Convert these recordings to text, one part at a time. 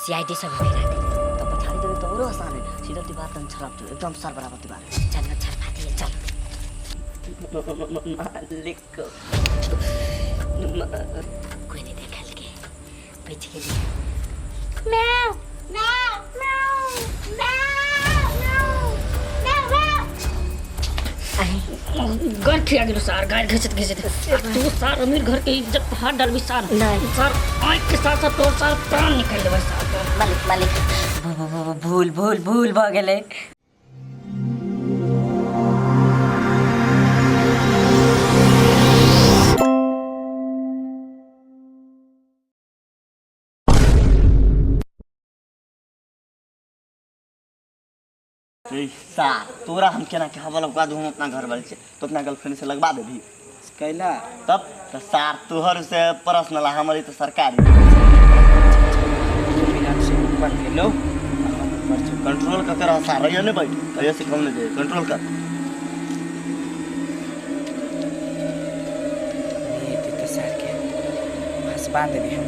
CID सब भी भेरा दे। तो पछाड़ी देबे तो औरो आसान है, सीधा दीवार तन छड़प दो, एकदम सर बराबर दीवार है। चल ना छड़पा दिए चल। मालिक कोई नहीं देखल के बच गेली। म्याऊ म्याऊ म्याऊ म्याऊ म्याऊ म्याऊ। घर खिया गेलो सार, गाड़ घिचत घिचत। तू सार अमीर घर के इज्जत पर हाथ डालबी सार। नहीं। सार आँख के साथ साथ तोर सार प्राण निकाल लेबै सार तोर। मालिक मालिक भूल भूल भूल भ गेलै। सार तोरा हम केना के हवा लगवा दू, हम अपना घर वाले से तो अपना गर्लफ्रेंड से लगवा देबी कैला तब तो सार तोहर से पर्सनल, हमारी तो सरकारी। 2 मिनट से ऊपर गेलो, हम ऊपर से कंट्रोल कर रहा सार, रहियो नहीं बैठ, रहियो से कम नहीं दे, कंट्रोल कर। नहीं तो सार के हंसबा देबी हम,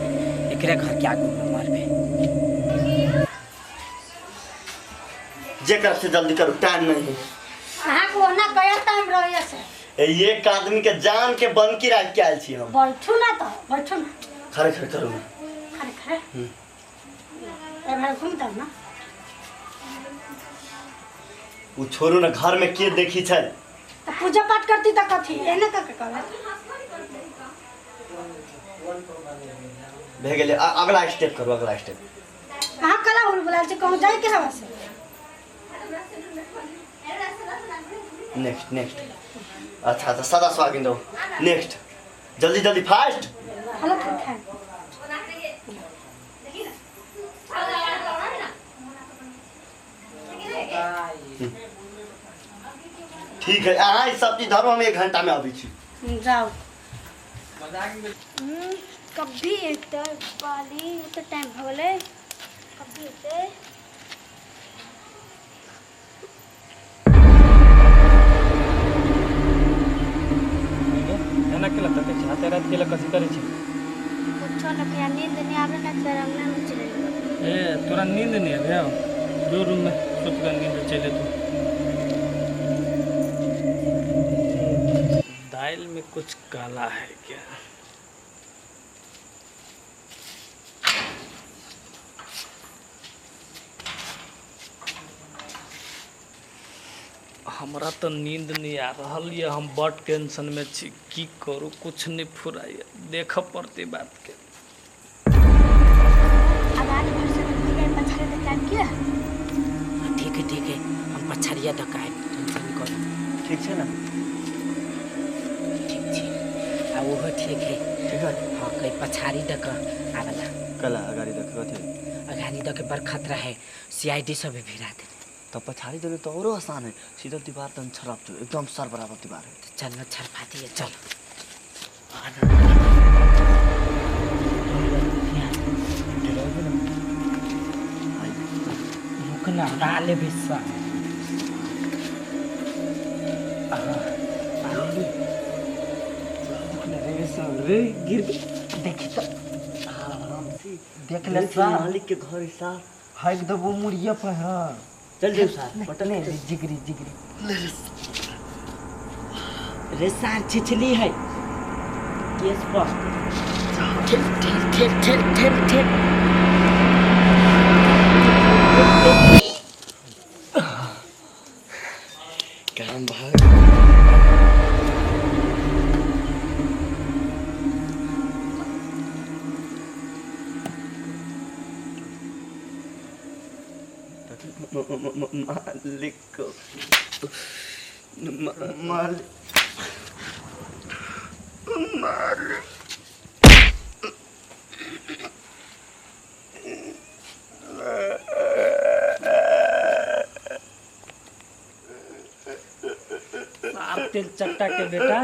एकरे घर के आगू में मारबे। जेकर से जल्दी करो, टाइम नहीं है। अहाँ को ओना कया टाइम रहे से? एक आदमी के जान के बन की राख के आयल छी हम। बैठू ना तो बैठू ना, खड़े खड़े करू ना, खड़े खड़े। ए भाई घूम तब ना। उ छोरू ना, घर में के देखी छल तो पूजा पाठ करती त कथी एने क के करे भे गेलै। अगला स्टेप करू, अगला स्टेप। अहाँ कला हुल बुलाल छी, कहूँ जाय के हवा से? Next next. अच्छा अच्छा सदा सुहागिन दो, नेक्स्ट जल्दी जल्दी फास्ट। हेलो ठीक है। ठीक है, अहाँ ई सब चीज धरू, हम 1 घंटा में अबै छी। जाओ। कभी एतै पाली, तो टाइम हो गेलै, कभी एतै। एना केला तते छै, हाथे रात केला कथी करै छै? कुछो न किया, नींद नहीं आवे ना तेरा अंगना में चले। ए तोरा नींद नहीं आवे? जो रूम में सुत के नींद चले तू। दाल में कुछ काला है क्या? हमरा तो नींद नहीं आ रहल ये, हम बड़ टेंशन में छी, की करू कुछ नहीं फुराइए, देख पड़ती बात के। आवाज भर से भैया पछाड़े दे काम किया? ठीक है ठीक है, हम पछाड़िया दऽ के आयब, टेंशन करू। ठीक छै ना? ठीक छै, आ ओहो ठीक है। ठीक है। हाँ कहीं पछाड़ी दऽ के आबला। कला अगाड़ी दऽ के कथी? अगाड़ी दऽ के बड़ खतरा है, सीआईडी सब भी भिरा दे। तो पछाड़ी देबे तो औरो आसान है, सीधा दीवार तन छड़प दो, एकदम सर बराबर दीवार है। तो चल ना छड़पा दिए चल। रुक ना, डाले बिस्सा। रे गिर देखी तो आराम से देख ले सार, मालिक के घर सार हाइक दबो मुड़िया पर। हां चल जाओ सार, बटन नहीं जिगरी जिगरी रे सार छिछली है केस पर। ठेल ठेल ठेल ठेल ठेल ठेल। काम भाग। मालिक मालिक सार तेल चट्टा के बेटा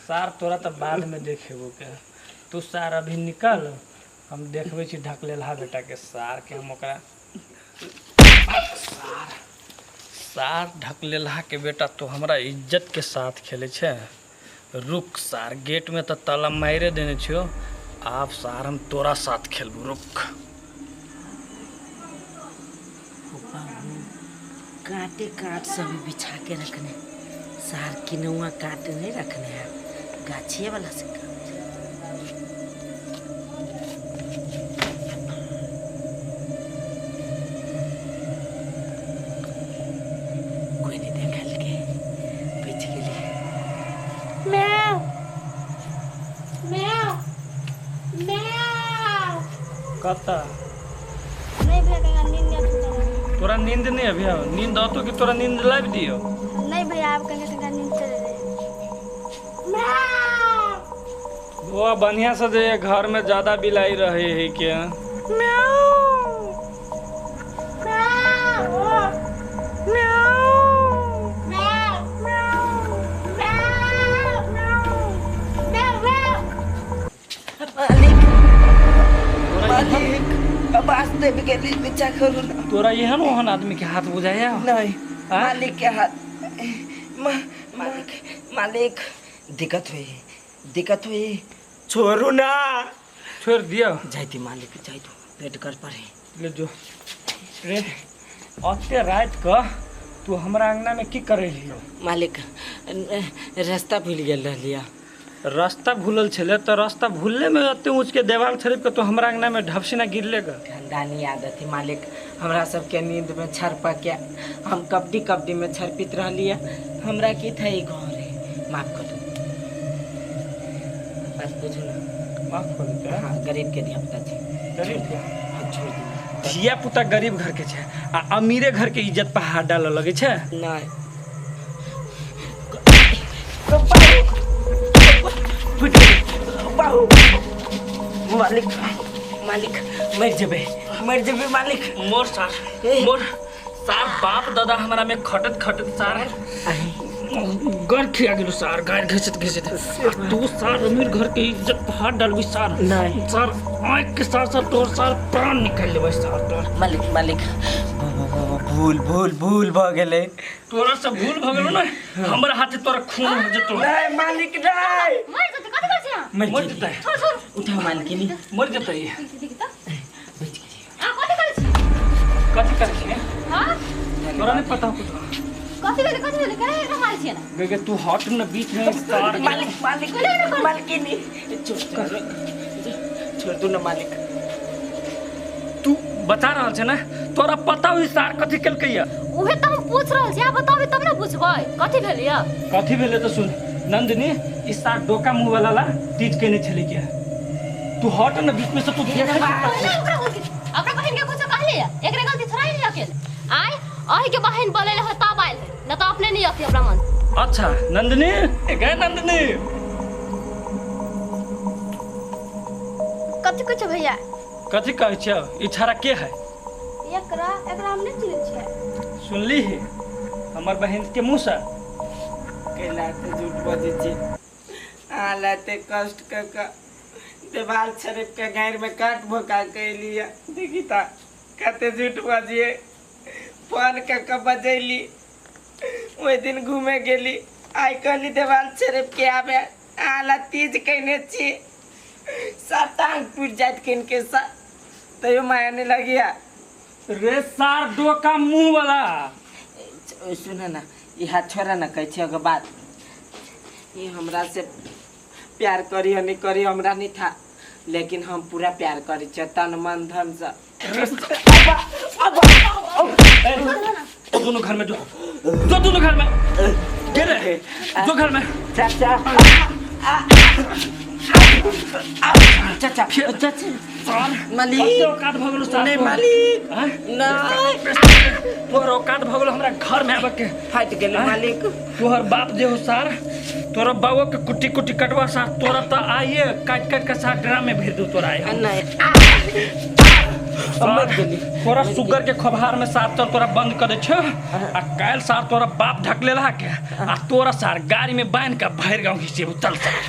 सार तोरा तो बाद में देखेबो के, तू सार अभी निकल, हम देखबै छी ढकलेलहा बेटा के सार के, हम ओकरा सार सार ढकलेलहा के बेटा तो हमरा इज्जत के साथ खेले छे। रुक सार, गेट में तो ताला मारे देने छियो, आप सार हम तोरा साथ खेलबो, रुक। बाबू कांटे कांट सब बिछा के रखने, सार किनुआ काट नहीं रखने है, गाछिए वाला से काम। कोई नहीं देखल के बच गेली। म्याऊ म्याऊ म्याऊ। कता नहीं भैया कहीं नींद नहीं आती। तोरा नींद नहीं अभी आओ? नींद आवतो कि तोरा नींद लाभ दियो? नहीं भैया आप कहीं कहीं नींद चले रहे। वो बढ़िया से जे घर में ज्यादा बिलाई रहे है क्या? म्याऊ म्याऊ म्याऊ म्याऊ म्याऊ म्याऊ। मालिक मालिक आवाज देवे के लिए पीछा करू ना। तोरा एहन ओहन आदमी के हाथ बुझाया? नहीं मालिक के हाथ मालिक मालिक दिक्कत हुई, दिक्कत हुई, छोड़ू ना। छोड़ दिया जाती मालिक जाई तू पेट कर पर ले जो रे। अते रात का तू हमरा अंगना में की करे लियो? मालिक रास्ता भूल गेल रहलिया। रास्ता भूलल छले तो रास्ता भूलले में अते ऊंच के देवाल छरिप के तो हमरा अंगना में ढपसिना गिरले ग। खानदानी आदत है मालिक, हमरा सबके नींद में छरपा के हम कबड्डी कबड्डी में छरपित रहलिया। हमरा की था ई घर है, माफ कर दो बस बुझू ना। माफ कर दे? हाँ गरीब के धिया पुता छे। गरीब के? हाँ छोड़ दे। धिया पुता गरीब घर के छे आ अमीरे घर के इज्जत पर हाथ डाल लगे छे? नहीं बाहु मालिक मालिक मर जबे, मर जबे मालिक। मोर सार मोर सार बाप दादा हमरा में खटत खटत सार घर खिया गेलो सार, गाड़ घिसत घिसत। तू सार अमीर घर के इज्जत पर हाथ डालबी सार? नहीं सार आँख के सार सार तोर सार प्राण निकाल लेबै सार तोर। मालिक मालिक भूल भूल भूल भ गेलै। तोरा से भूल भ गेलो ना, हमरा हाथे तोरा खून हो जेतो। नहीं मालिक नहीं मर जेतै। कथि करै छी? मर जेतै। छोड़ छोड़ उठा मालकिनी मर जेतै। देख त बच गेली। आ कथि करै छी? कथि करै छी? हां तोरा नहीं पता कुछ। कथि भेलै कथि भेलै काहे एकरा मारै छियै ना? गे गे तू हट न बीच में सार। मालिक मालिक मालकिनी छोड़ छोड़ दू ना मालिक। तू बता रहल छे ना, तोरा पता होई सार कथि केलकै या? उहे त हम पूछ रहल छी, आ बताबे तब ना बुझबै कथि भेलै या। कथि भेलै त सुन नंदिनी, ई सार डोका मुंह वाला ला तीज केने छलै क्या? तू हट न बीच में से। तू देख ओकरा अपना बहिन के कुछ कहले या? एकरे गलती थोड़ा ही अकेले आय अहि के बहिन बोलेले हो तब आयल है, न त अपने नहीं अथी अपना मन। अच्छा नंदिनी गए नंदिनी कथि कुछ भैया? कथि कहै छ ई छाड़ा के है? एकरा एकरा हम नहीं चिन्है छियै। सुनली है हमर बहिन के मुंह से? कैला ते झूठ बजै छी, आला ते कष्ट क क देवाल छरप के गायर में काट भोका के लिया। देखी ता कते झूठ बजिए, फोन क क बजैली। ओहि दिन घूमे गेली, आइ कहली देवाल छरप के आबे, आला तीज कहने छी, सब टांग टूट जात किन के सा, तैयो माया नहीं लगिया। रे सार डोका मुंह वाला सुन ना, ई हाथ छोड़ा ना कहै छी बात। ये हमरा से प्यार करी नहीं करी हमरा नहीं था, लेकिन हम पूरा प्यार करी छे तन मन धन से। दोनों घर में जो जो दोनों घर में गिरे जो घर में। चाचा चाचा चाचा मालिक औकात भऽ गेलो सार। नहीं मालिक नहीं तोहर औकात भऽ गेलो हमरा घर में आबऽ के। फाटि गेल मालिक। तोहर बाप जे हो सार, तोरा बाबो के कुट्टी कुट्टी कटवा सार, तोरा त आइए काट काट के सार ड्राम में भेज दू तोरा आए। नहीं तोरा सुगर के खोभार में सार चल तोरा बंद कर दे छो। आ काल्हि सार तोरा बाप ढकले रहा के आ तोरा सार गाड़ी में बांध के भरि गाँव घिचेबू। चल सार।